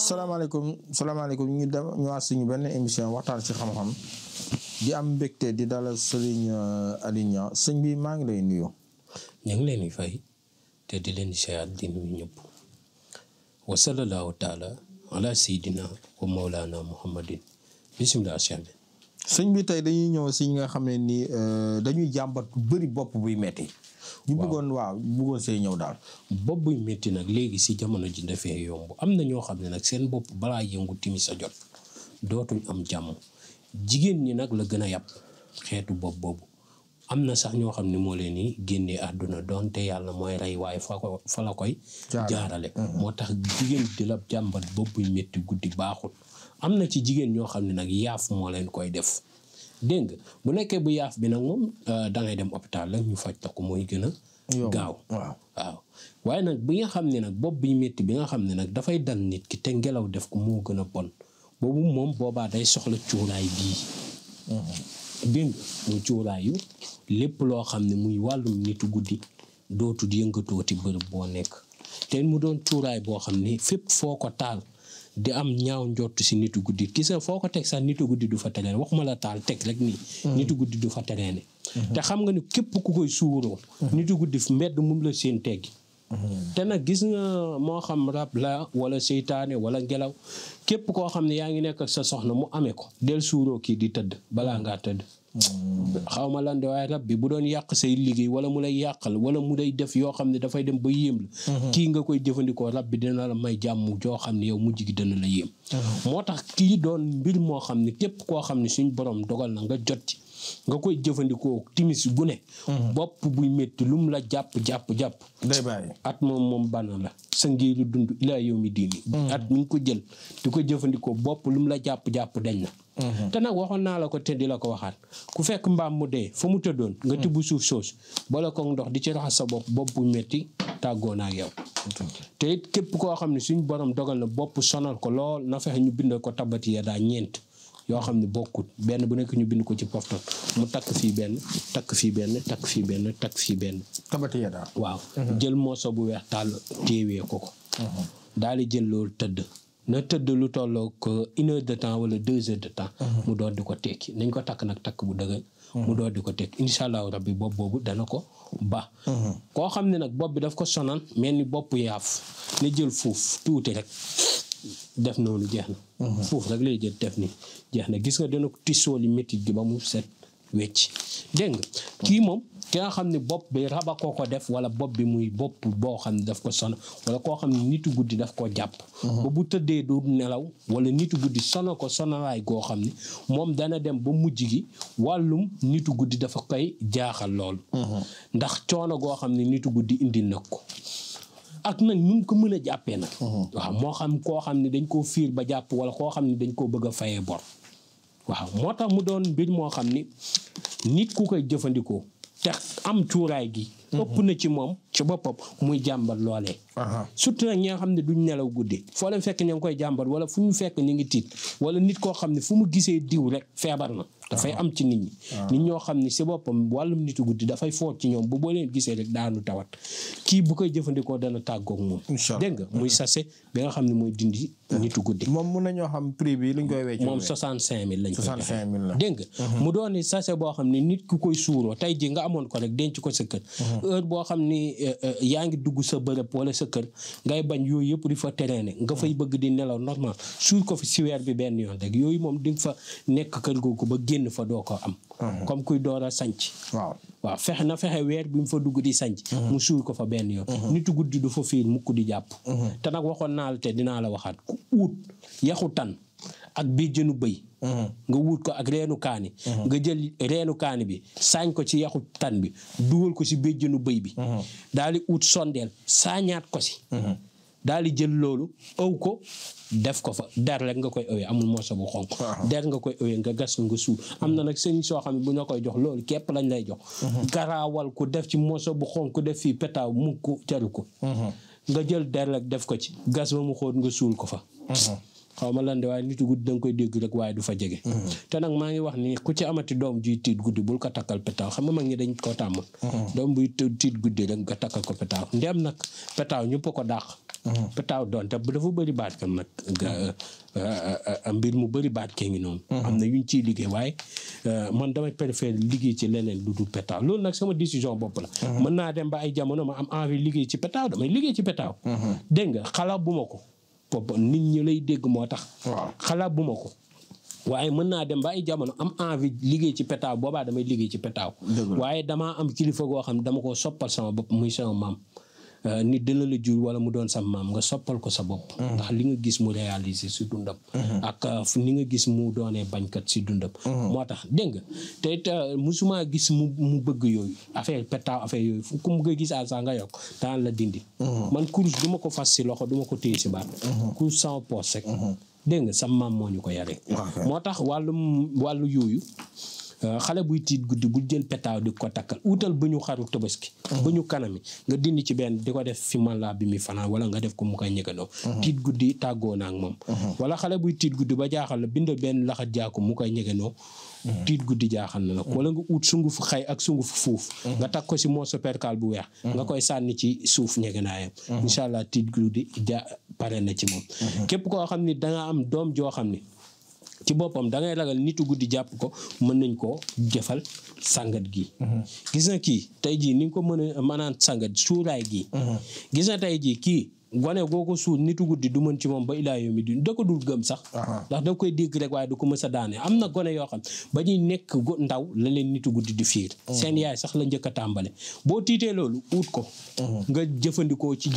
salaamaaleykum ñu dem ñëwaat suñu benn émission waxtaan ci xam-xam di am mbégte di dalal Serigne Aliou sëñ bi maa ngi lay nuyu. ñu ngi leen di fay te di leen di siyaar di nuyu ñëpp wa sallallahu taala ala sayyidina wa mawlana muhammadin bismillah chaîne. sëñ bi tey dañuy ñëw si ñi nga xam ne nii dañuy jàmbat bëri bopp buy metti ñu bëggoon see ñëw daal. bopp buy metti nag léegi si jamono ji dafee yomb am na ñoo xam ne nag seen bopp balaa yëngu timis a jot dootuñ am jàmm jigéen ñi nag la gën a yàpp xeetu bopp boobu am na sax ñoo xam ne moo leen ni génnee àdduna doonte yàlla mooy rey waaye fa la koy jaarale moo tax jigéen di la jàmbat bopp buy metti guddi baaxul am na ci jigéen ñoo xam ne nag yaaf moo leen koy def dégg nga bu nekkee bu yaaf bi nag moom dangay dem hôpital la ñu faj ko mooy gën a gaaw waaw waaye nag bi nga xam ne nag bopp bi metti bi nga xam ne nag dafay dal nit ki te ngelaw def ko moo gën a bon boobu moom boobaa day soxla cuuraay bii dégg nga muy cuuraayu lépp loo xam ne muy wàllum nitu guddi dootul yëngatooti bërëb boo nekk te mu doon cuuraay boo xam ne fépp foo ko taal di am ñaaw njott si nitu guddi gis nga foo ko teg sax nitu guddi du fa tereene waxuma la taal teg rek nii nitu guddi du fa tereene te xam nga ni képp ku koy suuroo nitu guddi mbedd mum la seen teggi te nag gis nga moo xam rab la wala seytaane wala ngelaw képp koo xam ne yaa ngi nekk ak sa soxna mu amee ko del suuroo kii di tëdd balaa ngaa tëdd xaw ma lan de waaye rab bi bu doon yàq say liggéey wala mu lay yàqal wala mu lay def yoo xam ne dafay dem ba yéem la kii nga koy jëfandikoo rab bi dina la may jàmm joo xam ne yow mujj gi dana la yéem moo tax kii doon mbir moo xam ne képp koo xam ne suñ borom dogal na nga jot ci nga koy jëfandikoo timis bu ne bopp buy métti lu mu la jàpp day bàyyi at moom bana la sa ngiiru dund ilaa yow mi diini at mi ngi ko jël di ko jëfandikoo bopp lu mu la jàpp dañ na te nag waxoon naa la ko te di la ko waxaat ku fekk mbaam mu dee fa mu tëddoon nga tibb suuf soosu bala ko ndox di ci raxas sa bopp bu metti tàggoo na ak yow te it képp koo xam ne suñ borom dogal na bopp sonal ko lool na fexe ñu bind ko tabati ya daa ñeent yoo xam ne bokkut benn bu nekk ñu bind ko ci pofton mu takk fii benn takk fii benn takk fii benn takk fii benn tabati ya daa waaw jël mooso bu weex tàll téewee ko daal di jël loolu tëdd na tëdd lu tolloog 1 heure de temps wala 2 heures de temps mu doon di ko tekki nañ ko takk nag takk bu dëgër mu doon di ko tekki incha allahu rabbi bopp boobu dana ko ba koo xam ne nag bopp bi daf ko sonal mel ni bopp yaaf ne jël fuuf tuuti rek def noonu jeex na fuuf rek lay jël def ni jeex na gis nga dana ko tissooli métit gi ba mu set wecc dégg nga kii moom ki nga xam ne bopp bi raba ko def wala bopp bi muy bopp boo xam ne daf ko sonal wala koo xam ne nitu guddi daf ko jàpp ba bu tëddee du nelaw wala nitu guddi sonal ko sonalaay goo xam ne moom dana dem ba mujj gi wàllum nitu guddi dafa koy jaaxal lool ndax coono goo xam ne nitu guddi indi na ko ak nag ñu ko mën a jàppee nag waaw moo xam koo xam ne dañ koo fiir ba jàpp wala koo xam ne dañ koo bëgg a fayee bor waaw moo tax mu doon mbir moo xam ni nit ku koy jëfandikoo te am cuuraay gi ëpp na ci moom ci boppam muy jàmbat loolee surtout nag ñi nga xam ne duñ nelaw guddi foo leen fekk ña ngi koy jàmbat wala fu ñu fekk ñu ngi tiit wala nit koo xam ne fu mu gisee diw rek feebar na dafay am ci nit ñi nit ñoo xam ne si boppam wàllum nitu guddi dafay foot ci ñoom bu boo leen gisee rek daanu tawat kii bu koy jëfandikoo dana tàggoog moom dégg nga muy sachet bi nga xam ne mooy dindi nitu guddi moom mun nañoo xam prix bi luñ koy wecc moom 65000 lañ koy 65000 la dégg nga mu doon sachet boo xam ne nit ku koy suuroo tey ji nga amoon ko rek denc ko sa kër heure boo xam ni yaa ngi dugg sa bërëb wala sa kër ngay bañ yooyu yëpp di fa tereene nga fay bëgg di nelaw normal suur ko fi si weer bi benn yoon rek yooyu moom di nga fa nekk kër googu ba génn fa doo ko am comme kuy door a sanc waaw fexe weer bi mu fa dugg di sanc mu suur ko fa benn yoon nitu guddi du fa fiir mukk di jàpp te nag waxoon naa la te dinaa la waxaat ku uut yaxu tan ak béjjënu bëy nga wut ko ak reenu kaani nga jël reenu kaani bi saañ ko ci yaxu tan bi dugal ko ci béjjënu bëy bi daal di ut sondeel saañaat ko ci daal di jël loolu ëw ko def ko fa der rek nga koy ëwee amul morso bu xonq der nga koy ëwee nga gas ko nga suul am na nag sëñ soo xam ne bu ñu koy jox loolu képp lañ lay jox garaawal ko def ci morso bu xonq def fii petaaw mu ko jaru ko nga jël der rek def ko ci gas ba mu xóot nga suul ko fa xaw ma lan de waaye nitu guddi da nga koy dégg rek waaye du fa jege te nag maa ngi wax ni ku ci amati doom juy tiit guddi bul ko takkal petaaw xam nga mag ñi dañ ko tàmm doom buy tiit guddi rek nga takkal ko petaaw ndem nag petaaw ñëpp ko dàq petaaw doon te dafa bëri baat kam nag mbir mu bëri baat kee ngi noonu. am na yuñ ciy liggéey waaye man damay préférer liggéey ci leneen lu dul petaaw loolu nag sama décision bopp la. mën naa dem ba ay jamono ma am envie liggéey ci petaaw damay liggéey ci petaaw. dégg nga xalaat bu ma ko nit ñi lay dégg moo tax. xalaat bu ma ko. waaye mën naa dem ba ay jamono am envie liggéey ci petaaw boobaa damay liggéey ci petaaw. waaye damaa am kilifa goo xam ne dama ko soppal sama bopp muy sama maam. nit dina la jur wala mu doon sa maam nga soppal ko sa bopp. ndax li nga gis mu réaliser si dundam. ak ni nga gis mu doonee bañkat si dundam. moo tax dégg nga te it musuma gis mu bëgg yooyu affaire petaaw affaire yooyu fu mu nga gis sax nga yokk daan la dindi. man kurus du ma ko fas si loxo du ma ko téye si baat. kurus sama poos rek. dégg nga sa maam moo ñu ko yare moo tax wàllu yooyu. xale buy tiit guddi bu jël petaaw di ko takkal utal ba ñu xaru tabaski ba ñu kanami nga dindi ci benn di ko def fi mala bi mi fanaan wala nga def ko mu koy ñëgandoo tiit guddi tàggoo na ak moom wala xale buy tiit guddi ba jaaxal la bindal benn laxat jaaku mu koy ñëgandoo tiit guddi jaaxal na la wala nga ut sunguf xay ak sunguf fuuf nga takk ko si mooso perkaal bu weex nga koy sànni ci suuf ñegenaayam incha allah tiit guddi pare na ci moom képp koo xam ni danga am doom joo xam ni ci boppam da ngay ragal nitu guddi jàpp ko mën nañ koo jëfal sangat gi gis na kii tey jii ni nga ko mënaan sangat suuraay gi gis na tey jii kii gone goo ko suul nitu guddi du mën ci moom ba ilaa yomi di da ko dul gëm sax ndax da koy dégg rek waaye du ko mës a daane am na gone yoo xam ba ñuy nekk ndaw la leen nitu guddi di fiir seen yaay sax la njëkk a tàmbale boo tiitee loolu ut ko nga jëfandikoo ci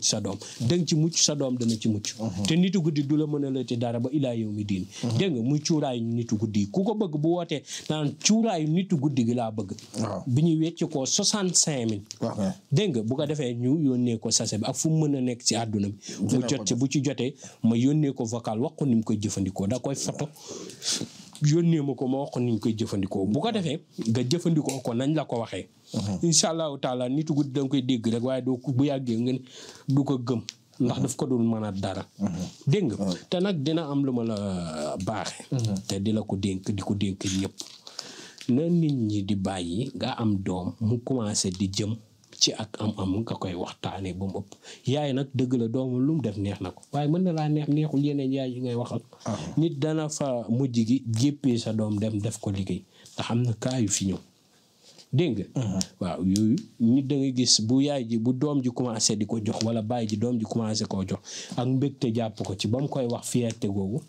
sa doom danga ci mucc sa doom dana ci mucc te nitu guddi du la mën a la ci dara ba ilaa yomi diin dégg nga muy cuuraayu nitu guddi yi ku ko bëgg bu wootee naan cuuraayu nitu guddi gi laa bëgg bi ñuy wecc ko 65 000 dégg nga bu ko defee ñu yónnee ko sase bi ak fu mu mën a nekk ci àdduna bi mu jot ci bu ci jotee ma yónnee ko vocal wax ko ni mu koy jëfandikoo da koy photo yónnee ma ko ma wax ko ni ñu koy jëfandikoo bu ko defee nga jëfandikoo ko nañ la ko waxee incha allahu taala nitu guddi da nga koy dégg rek waaye doo bu yàggee nga du ko gëm ndax daf ko dul mën a dara dégg nga te nag dina am lu ma la baaxe te di la ko dénk di ko dénk ñëpp na nit ñi di bàyyi nga am doom mu commencé di jëm ci ak am nga koy waxtaanee ba mu ëpp yaay nag dëgg la doomam lu mu def neex na ko waaye mën na laa neexul yeneen yaay yi ngay waxal nit dana fa mujj gi jéppee sa doom dem def ko liggéey te xam na kaa yu fi ñëw dégg nga waaw yooyu nit da ngay gis bu yaay ji bu doom ji commencé di ko jox wala baay ji doom ji commencé koo jox ak mbégte jàpp ko ci ba mu koy wax fierté googu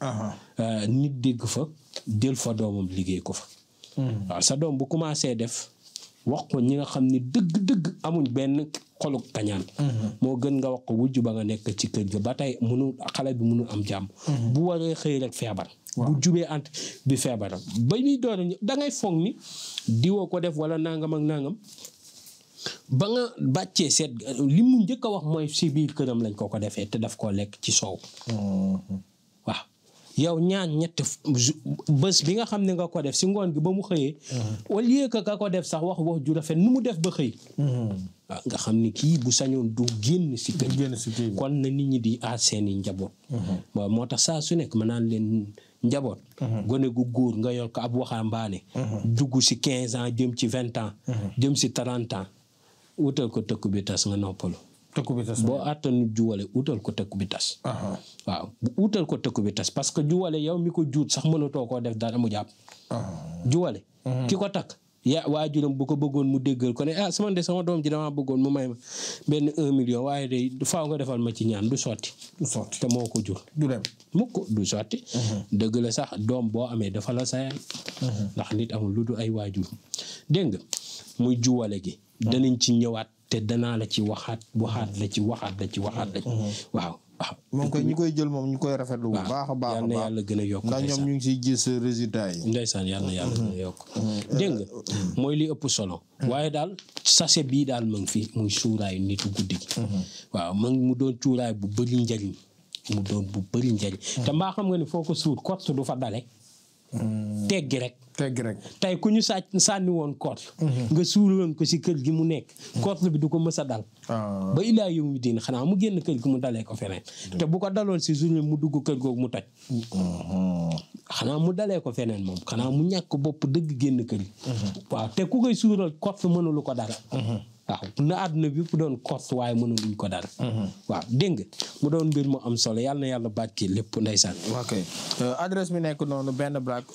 nit dégg fa jël fa doomam liggéey ko fa waaw sa doom bu commencé def wax ko ñi nga xam ne dëgg amuñ benn xolu kañaan moo gën nga wax ko wujj ba nga nekk ci kër ga ba tey xale bi mënul am jàmm bu waree xëy rek feebar bu jubee ant bi feebaram ba ñuy doon da ngay foog ni diwoo ko def wala nangam ak nangam ba nga bàccee seet li mu njëkk a wax mooy si biir këram lañ ko defee te daf koo lekk ci soow waaw yow ñett bés bi nga xam ne nga ko def si ngoon gi ba mu xëyee au lieu que ka ko def sax wax ju rafet nu mu def ba xëy waaw nga xam ni kii bu sañoon du génn si kër kon na nit ñi di aar seeni njaboot waaw moo tax saa su nekk ma naan leen njaboot gone gu góor nga yor ko ab waxambaane dugg si 15 ans jëm ci 20 ans jëm si 30 ans wutal ko tëkku bi tas nga noppalu boo àttanu juwale utal ko tëkku bi tas waaw utal ko tëkku bi tas parce que juwale yow mi ko juut sax mënatoo koo def dara mu jàpp juwale ki ko takk waajuram bu ko bëggoon mu déggal ko ne sama doom ji damaa bëggoon mu may ma benn 1 million waaye day faaw nga defal ma ci ñaan du sotti te moo ko jur du dem mukk du sotti dëgg la sax doom boo amee dafa la sayal ndax nit amul lu dul ay waajur dégg nga muy juwale gi danañ ci ñëwaat te danaa la ci waxaat la ci waaw moom koy ñi koy jël moom ñu koy rafetlu bu baax a baax yal na yàlla gën a yokk ndax ñoom ñu ngi ciy gis résultat yi ndeysaan yal na yàlla gën a yokk dégg nga mooy li ëpp solo waaye daal sachet bii daal ma ngi fi muy suuraay nitu guddi gi waaw mu doon cuuraay bu bëri njariñ te mbaa xam nga ni foo ko suur kott du fa dale teggi rek tey ku ñu sànni woon kort nga suuloon ko si kër gi mu nekk kort bi du ko mës a dal ba ilaa yow mi diin xanaa mu génn kër gi mu dalee ko feneen te bu ko daloon si journée mu dugg kër googu mu toj xanaa mu dalee ko feneen moom xanaa mu ñàkk bopp dëgg génn kër gi waaw te ku koy suural kort mënulu ko dara waaw na àdduna bi fu doon kos waaye mënuluñ ko dara. waaw dégg nga mu doon mbir mu am solo yàlla na yàlla bàkki lépp ndeysaan. ok adresse bi nekk noonu benn blague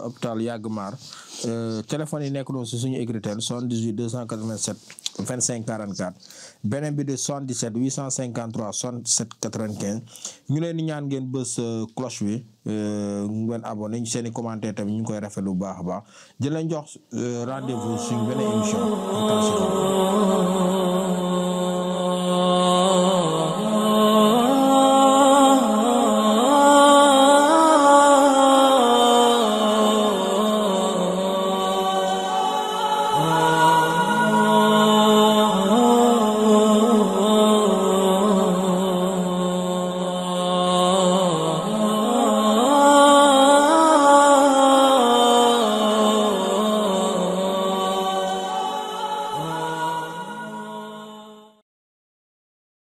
hôpital Yagg Maar téléphone yi nekk noonu si suñu écritel 78 287 25 44 beneen bi de 77 853 67 95 ñu leen di ñaan ngeen bës cloche bi ngeen abonné seen i commentaire tamit ñu ngi koy rafetlu bu baax a baax di leen jox rendez-vous suñu beneen émission.